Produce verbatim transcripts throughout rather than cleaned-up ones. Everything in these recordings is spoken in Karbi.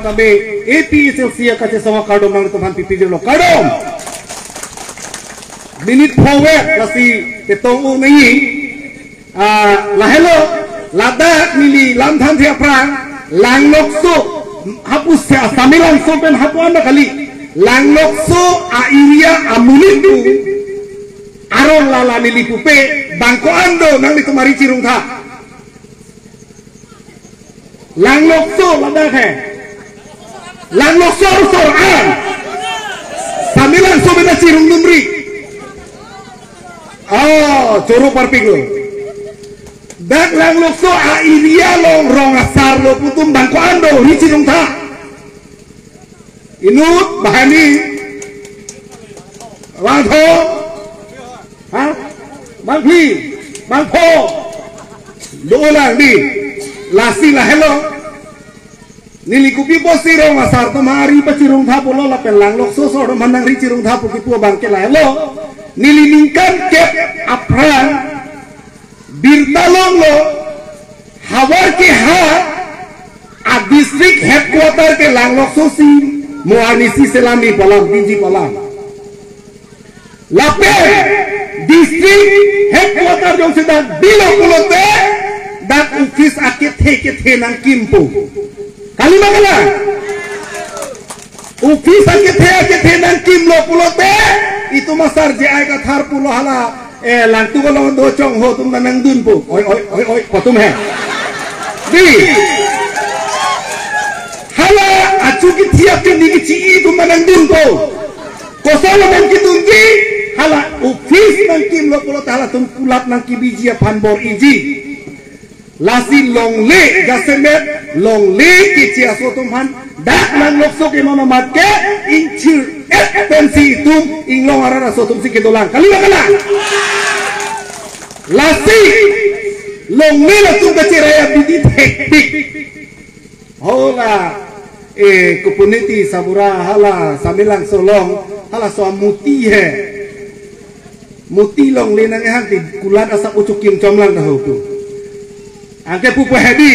Tame A P H L C akachesong akardom nanglitum aphan pipijirlo. Kardom. Minute forward lasi ketong un'e. Ah, lahelo, ladak neli lam thanthe aphrang, Langlokso, hapu se Samelangso pen hapu anda kali, Langlokso a-area amonit pu, arong lala neli pupe, bang ko-an do nanglitum ari chirungtha. Langlokso ladak he. Langlokso arusor an. Samelangso beta chirungdunri. Oh, choro parpiklo. Dak Langlokso a-area along rong asar lo pu atum bang ko-an do, ri chirungtha. Inut, bahani. Bangtho. Ha? Bangphli. Bangpho. Dolang di. Lasi lahelo. Neli kopi pusi rong asar atum ari pachirungtha pulo lapen Langlokso asor atum nangri chirungtha pu kipu abang ke lahelo. Neli ningkan kep aphrang birta longlo, havar ke ha a-district headquarter ke Langlokso si, mo arnisi selam ni palam, D G palam. Lapen district headquarter jongsi dak bilo pulote, dak office akethe kethe nangkimpo. Kali ma kalang? Office akethe akethe nangkimlo pulote, itum asar J I Kathar pulo hala, eh, Langtuk along do chongho atum nangdunpo. Oi, oi, oi, oi, kotum he. Di. Hala achu kethiap ke ni kechi-i atum nangdunpo. Koson amen kedunji, hala office nangkimlo pulote halatum kulap nangkebiji aphan bor-iji. Lasi longle jasemet, longle keche aso atum aphan, dak Langlokso ke non amat ke, ingchir-et pensi itum, inglong arat aso atumsi kedolang. Kali ma kalang? Lasi, longle latum kacherai abidi thektik. Hola, eh, kopuniti sabura hala Samelangso along, halaso amuti he. Muti longle nang-ehang ti kulat asap uchukim chomlang dah ho tu. Anke pupo hedi,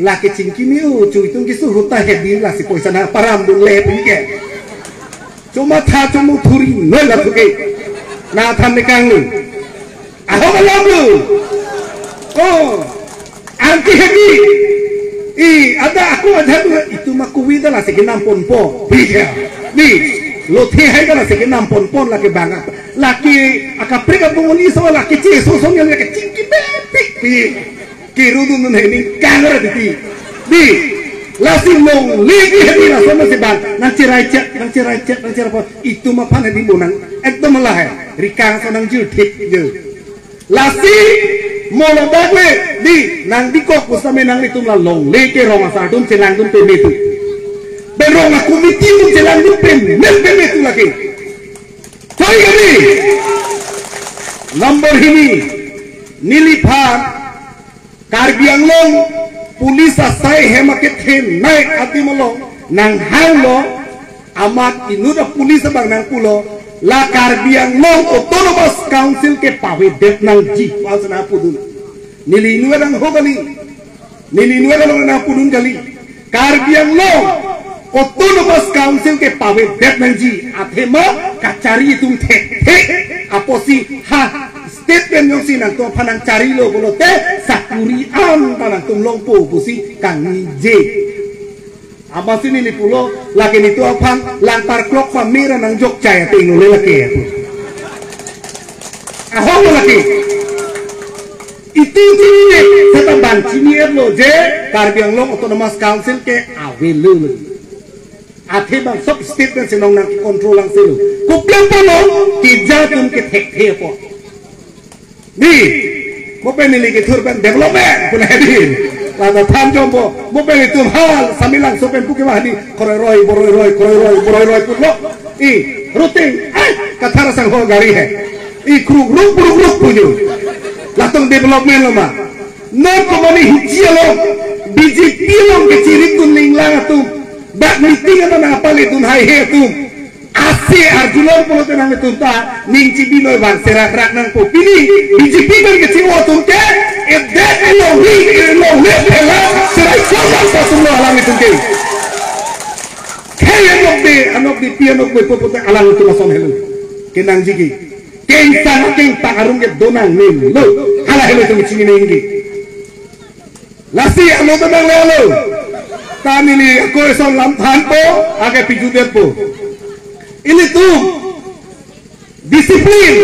lake chingki mi uchu itum kesuhut ta hedi lasi poisa nangparamdun le pu ke. Chomatha chomuthuri noi la thuke. Nathan ne kanglu. Ahok alam lu. Oh. Anke hedi. I, ada aku aja tu itum akuwi ta lasi kenamponpo. Biya. Ni, lothe hai ta lasi kenamponpon lake bang. Lake akaprek abungoni so lake cheso so lake chingki bepik pi. Kirudun nun hini kangra titi. Di, lasi longle di hedi lason si bang. Nangcherai chek, nangcherai chek, nangcherai po. Itum aphan hedi mo nang. Ekdom lahai. Rikang so nangjirthik je. Lasi mo ladak le, di, nangdikok pusitame nanglitum la longle ke rong asar atum chelangdun peme tu. Be rong a-committee atum chelangdun peme, peme tu lake. Choi kali. Number hini, neliphan, Karbi Anglong, police asai hem akethenei adim along, nanghanglo, amat inut a-police abang nangpulo, la Karbi Anglong Autonomous Council ke pavedet nangji, pasana pudun. Neli inut abang ho kali. Neli inut abang nangpudun kali. Karbi Anglong Autonomous Council ke pavedet nangji, athema kachari atum thekthe, apotsi ha state pen jongsi nangtum aphan nangcharilo pulote sakuri an ta nangtum longpo pusi kangnije. Amatsi neli pulo, lake netum aphan langpar klok pamera nangjokchai ateng nole lake pu. Ahok lo lake. Itum chini, seta bang chini-etlo je Karbi Anglong Autonomous Council ke avelo. Athe bang sub state pen si nong nangcontrol lang selo. Kopi apotlo, keja atum kethekthe apot. Di, mo pen neli kethur pen development pu hedi. Lata than jompo, mo pen itum hal Samelangso pen pu ke wah di, kroiroi, boroiroi, kroiroi, boroiroi pulo. I, routing, ai, Kathar asangho gari he. I, kruk, ruk, ruk, ruk pujo. Latum development lo ma. Non komane hiji along, B J P along kechirit dun ninglang atum. Dak meeting atum nangpalit dun haihe atum. Ase arjulong pulote nanglitum ta ning chibi noi bang serak rak nangpo. Pini B J P kan kechingo atum ke, edet elong ri, elong le pela, serai chomang sa atum lo alanglitum ke. Khei anokbe, anokbe, pi anokbe, po pote alangtum ason helo kenangji ke. Kengsang akeng tak arung ke donangnelo. Hala helo itum chini ninggi. Lasi alo ta nanglelo. Ta neli ako eson lam thanpo, ake pijudetpo. Ilitum disiplin,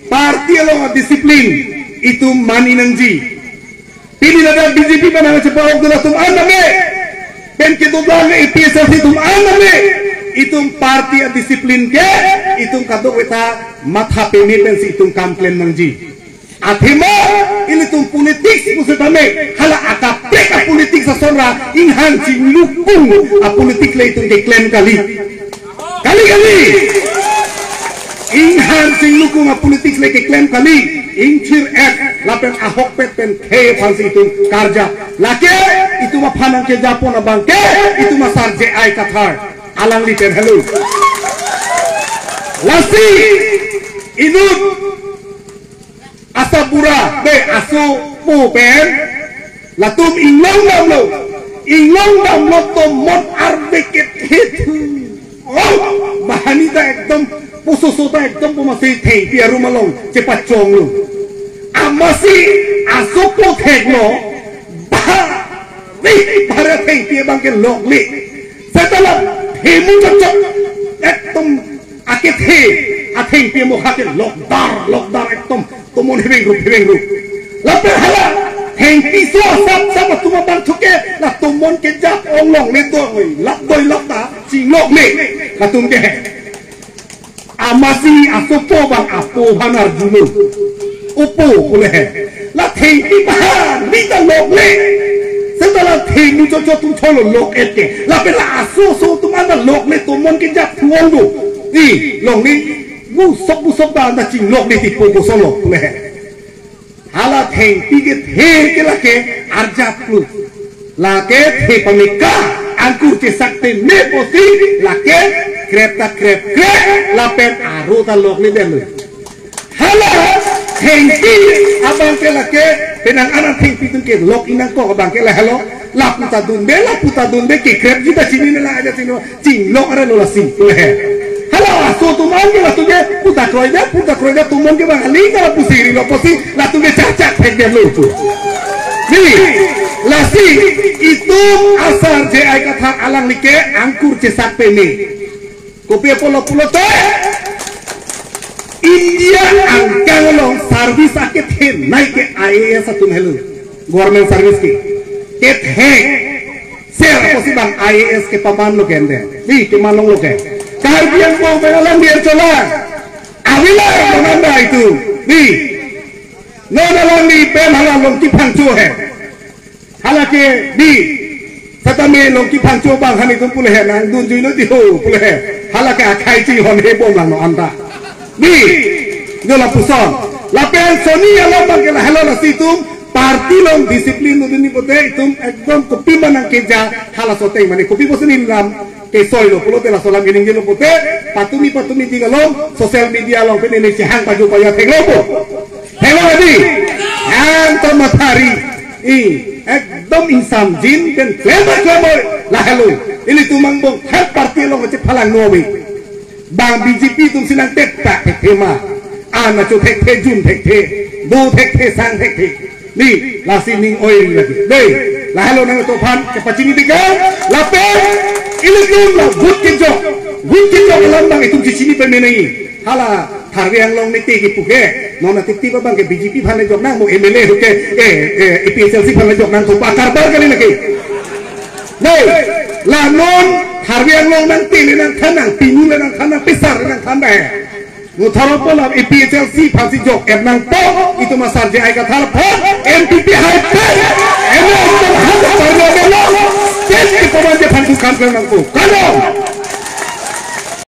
party along disiplin itum mani nangji. Pini ladak B J P pen nangchepa-ok dun atum an tame, pen kedobang APHLC atum an tame, itum party a-discipline ke itum kadokave ta matha peme pensi itum kam klem nangji. Athema ilitum politics pusitame hala akaprek a-politics ason ra inghang chinglukung a-politics le itum keklem kali. Kali, kali. Inghang chinglukung a-politics le keklem kali. Ingthir-et lapen ahokpet pen khei aphansi itum karjap. Lake itum aphan nangkejapon abangke itum asar J I Kathar, alangli pen helo. Lasi inut asabura, be, asopo pen latum inglong damlo, inglong damlo tomon arve kethe thu. Oh, banghini ta ekdom, pusoso ta ekdom pu masi thengpi arum along chepachonglo. Amatsi asopo theklo, ba, ni, bare thengpi abangke lokle. Seta la themu chokchok, ekdom akethe athengpi amokha ke lokdar, lokdar ekdom tomon hevengrup, hevengrup. Lapen hala thengpi so asap sap atum abang thuke la tomon kejap-ong longle doi, lap doi lap ta chinglokle latum ke he. Amatsi asopo abang apo aphan arjulo. Opo, pule he, la thengpi banghini ta lokle. Seta la themu chokchok atum tholo lok-et ke. Lapen la asoso atum an ta lokle tomon kejap thu-ong do. I, longle, gusok gusok ta an ta chinglokle tipo kosonlo, pule he. Hala thengpi kethe ke lake arjaplo. Lake the pameka, angkur chesak peme pusi lake krep ta krep krep, lapen aro ta lokle detlo. Hala thengpi abangke lake, penang anan thengpi atum ke lok-i nangkok abangke la helo. Lapu ta dunde, lapu ta dunde, kekrepji ta chinine, la aja chini, chinglok arelo lasi, pule he. Hala aso atum an ke latum ke puta kroidet, puta kroidet, tomon ke bang aling kala pusi rilo pusi latum ke chak chak thekdetlo pu. Ni, lasi itum asar J I Kathar alangli ke angkur chesak peme. Kopi apotlo pulote, India angkang along service akethenei ke I A S atum helo, government service ke. Kethe, ser apotsi bang I A S kepamanlo ke ante. Ni, keman longlo ke. Karbi Anglong pen alangli archolang. Avila, mananda itu. Ni, non alangli pen hala Longki Phangcho he. Hala ke, ni, setame Longki Phangcho abang hani tum pule he, nangdunjui non ti ho, pule he. Hala ke akhai chinghon hebom lang non anta. Ni, no lapuson. Lapen soni alam abangke la helo, lasi itum party along discipline nodun ni pote itum ekdom kopi ma nangkeja, hala soteng mane kopi pusi neli lam kesoilo pulote, laso alam keningjelo pote, patumi patumi jing along social media along pen neli chehang paju paya theklo po. Theklo adi. Ang to mathari. I, ekdom ingsamjin pen klem klem oi. La helo. Ilitum angbong third party along chephalang novi. Bang B J P atumsi nangtep ta thekthe ma. An achu thekthe, jun thekthe, do thekthe, sang thekthe. Ni, lasi ning oiri lagi. Dei, la helo nangtum aphan kepachini tiga, lapen ilitum la vote kejok. Vote kejok alam abang itum chechini peme nangji. Hala Karbi Anglong niti kipu ke, non atiti abangke B J P aphan le jok nang, mo M L A ahut ke, eh, eh, A P H L C aphan le jok nang, thumpa karbar kali lagi. Dei, la non Karbi Anglong nangte le nangthan nang, pinu le nangthan nang, pesar le nangthan nang. Mo tharo pola A P H L C aphansi jok-et nangpo, itum asar J I Kathar aphan, N P P hai pen, M L A itum han Karbi Anglong, state ke paman je aphan dukhan nangpo. Kalo.